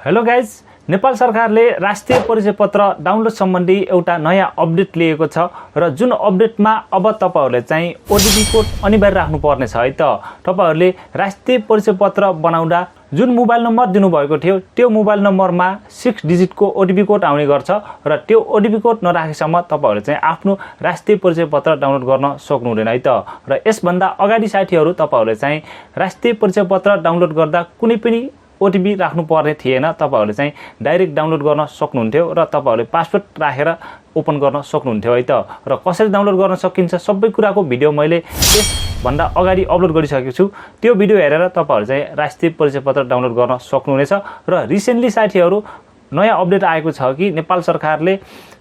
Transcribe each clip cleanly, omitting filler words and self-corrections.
Hello guys, Nepal सरकारले राष्ट्रिय परिचय पत्र डाउनलोड सम्बन्धी एउटा नयाँ अपडेट लिएको छ र जुन अपडेटमा अब तपाईहरुले चाहिँ ओटीपी कोड अनिवार्य राख्नु पर्ने छ है त। तपाईहरुले राष्ट्रिय परिचय पत्र बनाउँदा जुन मोबाइल नम्बर दिनुभएको थियो त्यो मोबाइल नम्बरमा 6 डिजिटको ओटीपी कोड आउने गर्छ र त्यो ओटीपी कोड नराखेसम्म तपाईहरुले चाहिँ आफ्नो राष्ट्रिय परिचय पत्र डाउनलोड गर्न सक्नु हुँदैन है त। र यसभन्दा अगाडि साथीहरु तपाईहरुले चाहिँ राष्ट्रिय परिचय पत्र डाउनलोड गर्दा कुनै पनि ओटीपी राख्नु पर्ने थिएन। तपाईहरुले चाहिँ डाइरेक्ट डाउनलोड गर्न सक्नुहुन्थ्यो र तपाईहरुले पासवर्ड राखेर ओपन गर्न सक्नुहुन्थ्यो है त। र कसरी डाउनलोड गर्न सकिन्छ सबै कुराको भिडियो मैले यसभन्दा अगाडि अपलोड गरिसकेको छु। त्यो भिडियो हेरेर तपाईहरु चाहिँ राष्ट्रिय परिचय पत्र डाउनलोड गर्न सक्नुहुनेछ। र रिसेन्टली साथीहरु नयाँ अपडेट आएको छ कि नेपाल सरकारले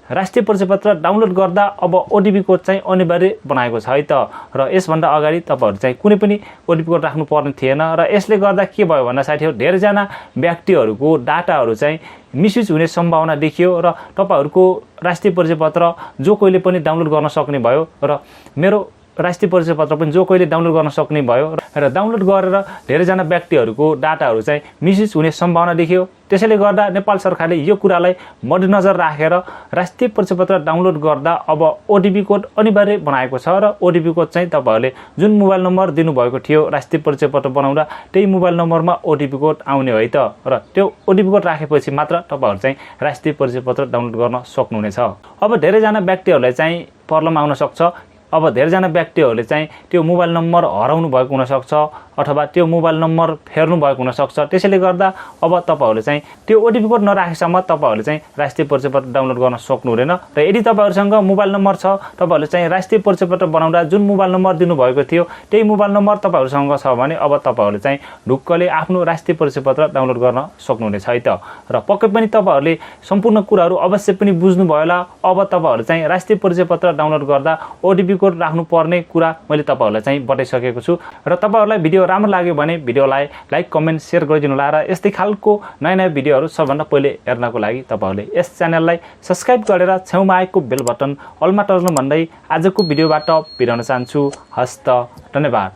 राष्ट्रिय परिचय पत्र डाउनलोड गर्दा अब ओटीपी कोड चाहिँ अनिवार्य बनाएको छ है त। र यसभन्दा अगाडि तपाईहरु चाहिँ कुनै पनि ओटीपी कोड राख्नु पर्ने थिएन र यसले गर्दा के भयो भन्दा साथीहरु धेरै जना व्यक्तिहरुको डाटाहरु चाहिँ मिसयुज हुने सम्भावना देखियो र तपाईहरुको राष्ट्रिय परिचय पत्र जो कोहीले पनि डाउनलोड गर्न सक्ने भयो र मेरो राष्ट्रिय परिचय पत्र पनि जो कोहीले डाउनलोड गर्न सक्ने भयो र डाउनलोड गरेर धेरै जना व्यक्तिहरुको डाटाहरु चाहिँ मिसयुज हुने सम्भावना देखियो। त्यसैले गर्दा नेपाल सरकारले यो कुरालाई मध्यनजर राखेर राष्ट्रिय परिचय पत्र डाउनलोड गर्दा अब ओटीपी कोड अनिवार्य बनाएको छ र ओटीपी कोड चाहिँ तपाईहरुले जुन मोबाइल नम्बर दिनुभएको थियो राष्ट्रिय परिचय पत्र बनाउँदा त्यही मोबाइल नम्बरमा ओटीपी कोड आउने हो है त। र त्यो ओटीपी कोड राखेपछि मात्र तपाईहरु चाहिँ राष्ट्रिय परिचय पत्र डाउनलोड गर्न सक्नुहुनेछ। अब धेरै जना व्यक्तिहरुलाई चाहिँ प्रब्लम आउन सक्छ। अब धेरैजना व्यक्तिहरुले चाहिँ त्यो मोबाइल नम्बर हराउनु भएको हुन सक्छ अथवा त्यो मोबाइल नम्बर फेर्नु भएको हुन सक्छ। त्यसैले गर्दा अब तपाईहरुले चाहिँ त्यो ओटीपी कोड नराखेसम्म तपाईहरुले चाहिँ राष्ट्रिय परिचय पत्र डाउनलोड गर्न सक्नु हुँदैन। र यदि तपाईहरुसँग मोबाइल नम्बर छ तपाईहरुले चाहिँ राष्ट्रिय परिचय पत्र बनाउँदा जुन मोबाइल नम्बर दिनुभएको थियो त्यही मोबाइल नम्बर तपाईहरुसँग छ भने अब तपाईहरुले चाहिँ ढुक्कले आफ्नो राष्ट्रिय परिचय पत्र डाउनलोड गर्न सक्नुहुनेछ है त। र पक्कै पनि तपाईहरुले सम्पूर्ण कुराहरु अवश्य पनि बुझ्नु भयो होला। अब तपाईहरुले चाहिँ राष्ट्रिय परिचय पत्र डाउनलोड गर्दा ओटीपी कोड राख्नु पर्ने कुरा मैले तपाईहरुलाई चाहिँ बताइसकेको छु। र तपाईहरुलाई भिडियो राम्रो लाग्यो भने भिडियोलाई लाइक कमेन्ट शेयर गरिदिनु होला। र यस्तै खालको नयाँ नयाँ भिडियोहरु सबभन्दा पहिले हेर्नको लागि तपाईहरुले यस च्यानललाई सब्स्क्राइब गरेर छेउमा आएको बेल बटन अलमा टर्नु भन्दै आजको भिडियोबाट बिराउन चाहन्छु। हस्त धन्यवाद।